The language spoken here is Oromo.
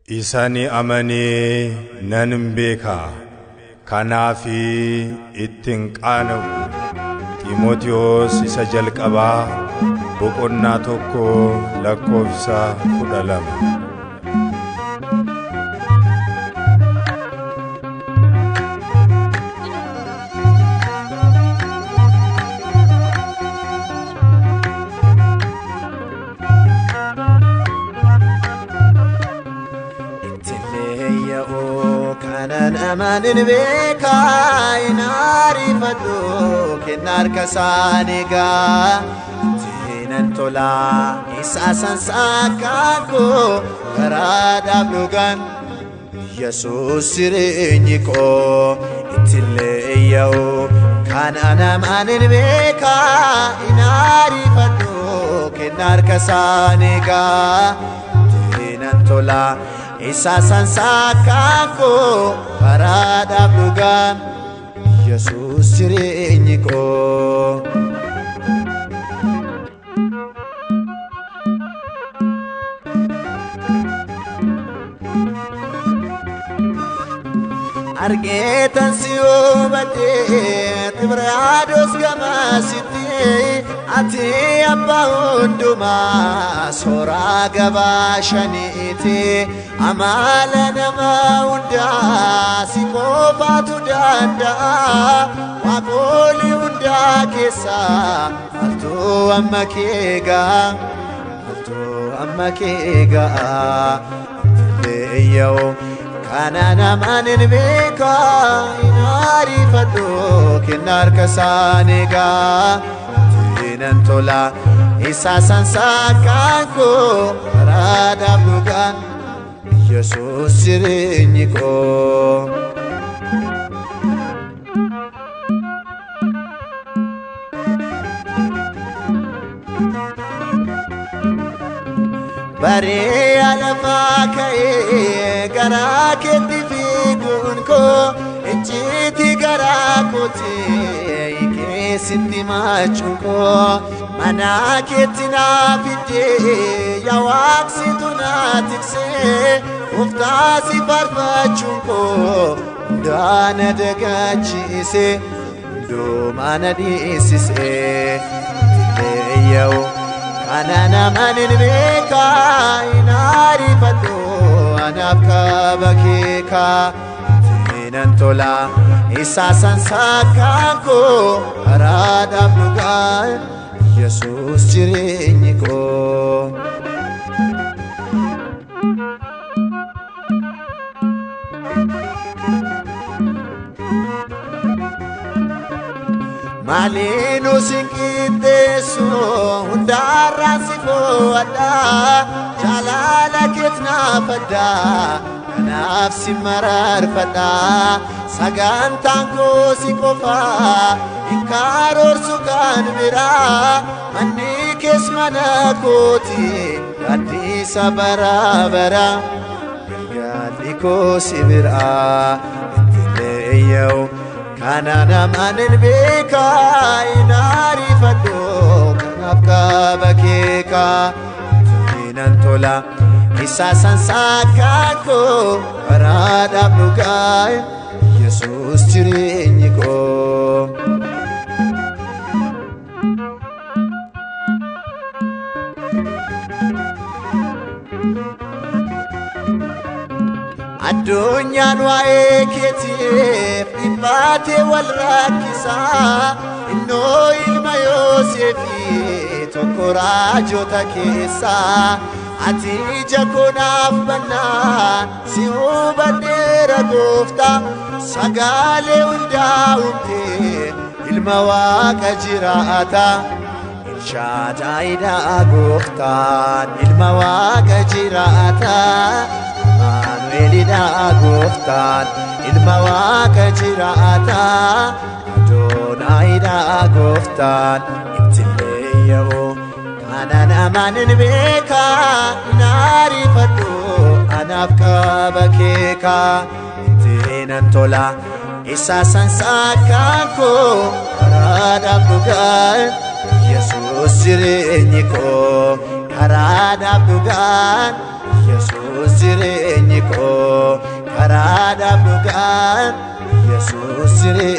Isa ni amanee nan beeka. Kanaafi ittiin qaana'u. Xiimotewos isa jalqabaa boqonnaa 1 lakkoofsa 12. Amanin beekaa hin ariifadhu kenna harka isaanii gaa ittiinan tolaa isaa sansaakaan koo karaadhaaf dhugaan Yesuus jireenyi koo ittillee yaa'u kanaan amanin beekaa hin ariifadhu kenna harka isaanii gaa ittiinan tolaa. Isa sansaakaan koo karaadhaaf dhugaan Yesuus jireenyi koo. Argeetan si hubatee Xibriyaados gamasitti ati abbaa hundumaa sooraa gabaa shaniiti amala nama hundaa si qofaatu danda'a waaqolii hundaa keessaa maaltu amma kee ga'a maaltu amma kee ga'a ittillee yaa'u. Kanaan amanin beekaa hin ariifadhu kenna harka isaanii gaa ittiinan tola isa sansaakaan koo karaadhaaf dhugaan Yesuus jireenyi koo. Baree lafaa ka'ee garaa keetti fiiguun koo icciitii garaa kooti keessatti maachuun koo mana keetti naa fiddee yaa waaqsitu naa tiksee gooftaa si faarfachuun koo hundaa na dagachiise hundumaa na dhiisise ittillee yaa'u. Kanaan amanin beekaa hin ariifadhu anaaf qaba keekaa ittiinan tola isa sansaakaan koo karaadhaaf dhugaan Yesuus jireenyi koo. Maaliinu sin qixxeessu hundaarraan si fo'adha jaalala keet naaf adda kanaaf si mararfadha sagantaan koo si qofa hin karoorsu kan biraa manni kees mana kooti gaaddisa bara bara galgalli koo si biraa ittillee yaa'u. Kanaan amanin beekaa hin ariifadhu kanaaf qaba keekaa ittiinan tola isa sansaakaan koo karaadhaaf dhugaan Yesuus jireenyi koo. Addunyaan waa'ee keetiif dhiphatee wal rakkisaa innoo ilma Yooseefii tokko raajota keessaa ati ija koo naaf bannaa si hubadheera gooftaa sagaalee hundaa uumtee ilma waaqa jiraata Elshaadaayidaa gooftaan ilma waaqa jiraata. Amaanu'eelidhaa gooftaan ilma waaqa jiraata Adoonaayidhaa gooftaan ittillee yaa'u kanaan amanin beekaa hin ariifadhu anaaf qaba keekaa ittiinan tola isa sansaakaan koo karaadhaaf dhugaan Yesuus jireenyi koo karaadhaaf dhugaan Yesuus jireenyi koo, karaadhaaf dhugaan Yesuus jireenya.